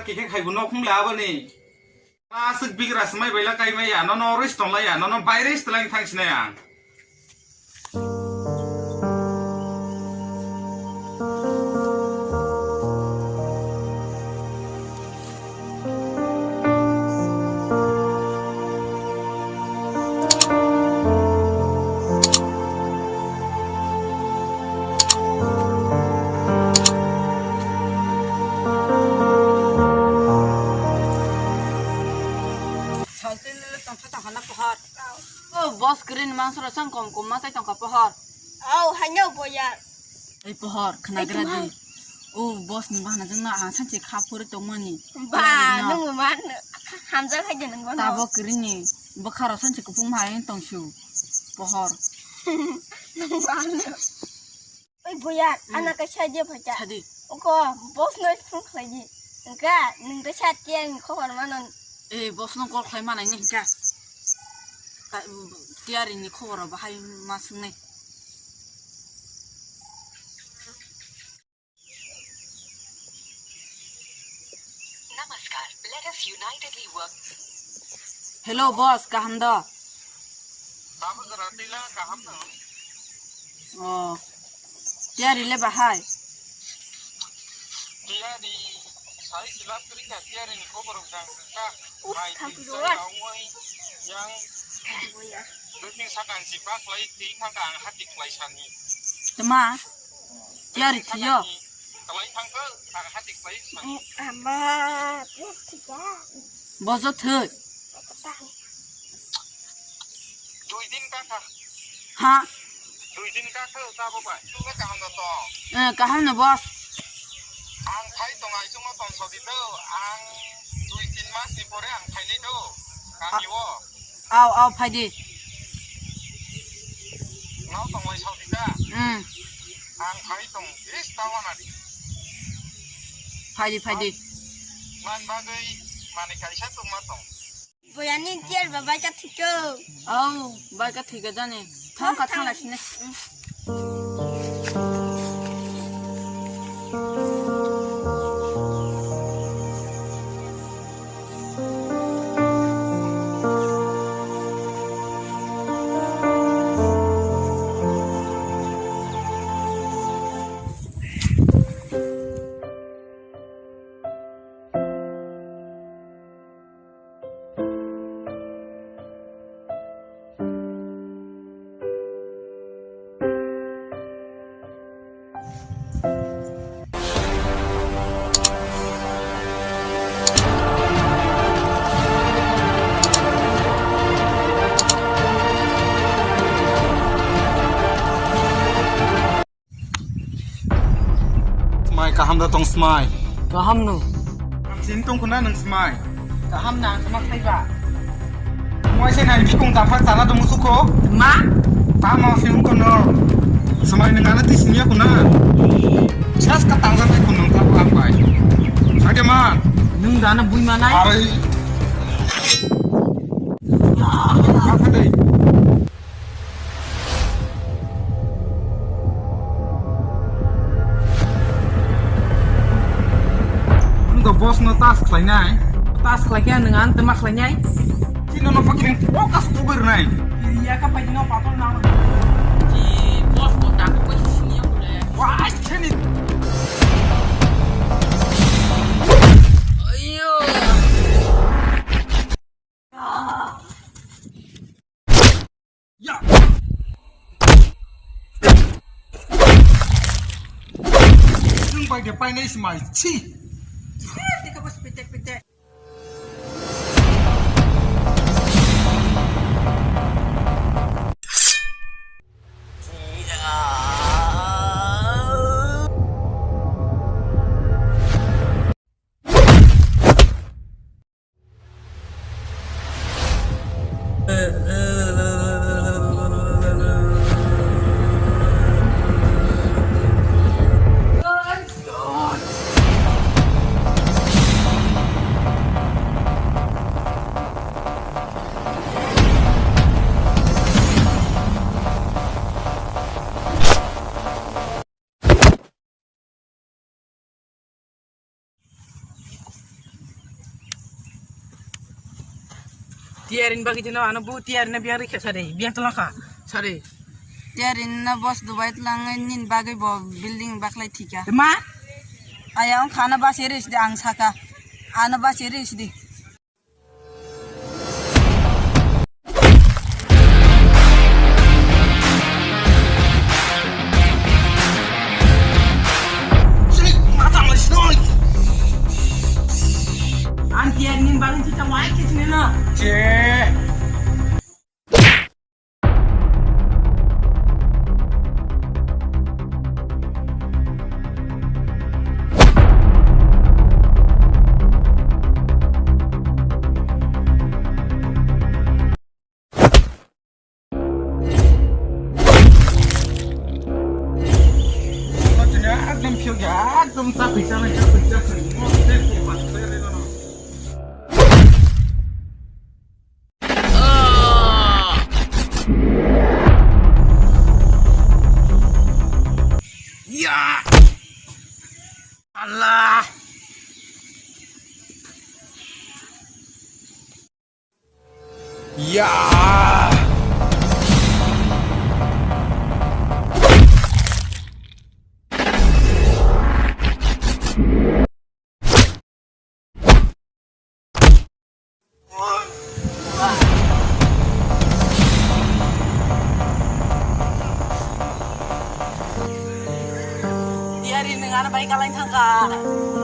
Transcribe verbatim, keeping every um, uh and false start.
Khe khe khaibo nok hwnle aboni. Aswk bigra swmai baila kaimai ya, nono rest tonglai ya, nono bai rest lai thang sinai ang. Saltwi lele tongsa tongkha na pohor. O boss green mansora sang kom kom ma sai tongkha pohor. Au, haino boya. Ei pohor, khnagra di. O boss ni bahana jeng na ang sanchi kha phuri tongmani. Ba, nung man hamjak hai de nung bono. Tabo green ni bwkharo sanchi kupung hai tongsu. Pohor. Nung man. Oi buya, hmm, ana kaisa idea phaikha. Sadi. Oko boss no phone khlaidi. Wngkha nwng kaisa tiyari ni khobor mano. Eh, boss no call khlai manai ni hwnkha. Ka-, tiyari ni khobor bahai ma swngnai. Namaskar. Let us unitedly work. Hello, boss, kaham da? Tamo jora tila kaham no. Oh. Tiyari le bahai? Tiyari sai silap kri ka tiyari ni khobor jang ka. Uf, mai thampui tin dua. Sai ongoi yang. Buya. Dui tin sakang si bak lai tin thang ka ang hati klai sani. Tma? Tiyari thiyo. Kalai thangkha, ang hati kalai thang. Ama, thika. Bojo thwi. Dui din kakha. Ha? Dui din kakha, tabo bai. Tuga kaham no tong. Eh, kaham no, boss. Ang thai tong, ai chungo tong sodi do. Ang dui tin mas ni pore ang thai ni do. Kami o. Au, au, phaidi. Nao tonglai saudi ta? Hmm. Ang phai tong, is tawana di. Phaidi, phaidi. Man bagwi mani kaisa tongma tong. Boyani tiar ba bai ka thikyo. Au, bai ka thikyo jani. Thang ka thang lai sini. Smai, kaham da tong smai? Kaham no. Ang sini tong khuna nang smai. Kaham na ang sama khaiba. Moi se nang bikung ta phak tala dong suko. Ma? Ta ma se ung kono. Smai nang ana ti sini aku na. Sas ka tangga tai kono ta phak bai. Age ma. Nung dana bui manai. Ai. Apa dai? Nwng boss no tas khlainai. Tas khlaikhe nwng ang tma khlainai? Chini no pakiring focus kuber nai. Kiriya ka paidino pator na. Ji boss bo ta ko sini ko le. Wah, chini. Ayo. Ya. Nwng bai de painai se mai si. Teka bos pitek pitek. Tiyarini bagwi tino ano bu tiyarini biyang rikha sari, biyang tolangkha sari. Tiyarini no boss Dubai tolangwi nini bagwi bo building baklai thika. Ma? Aya wngkha ano basi ris di ang saka. Ano basi ris di. Ang tiyarini bagwi thika wai khe sinina. Che. Ekdom phiyok ya, ekdom ta pisa na, ta pisa na. Ya! Allah! Ya! Tiyarini nwng ano bai kalaina thangkha.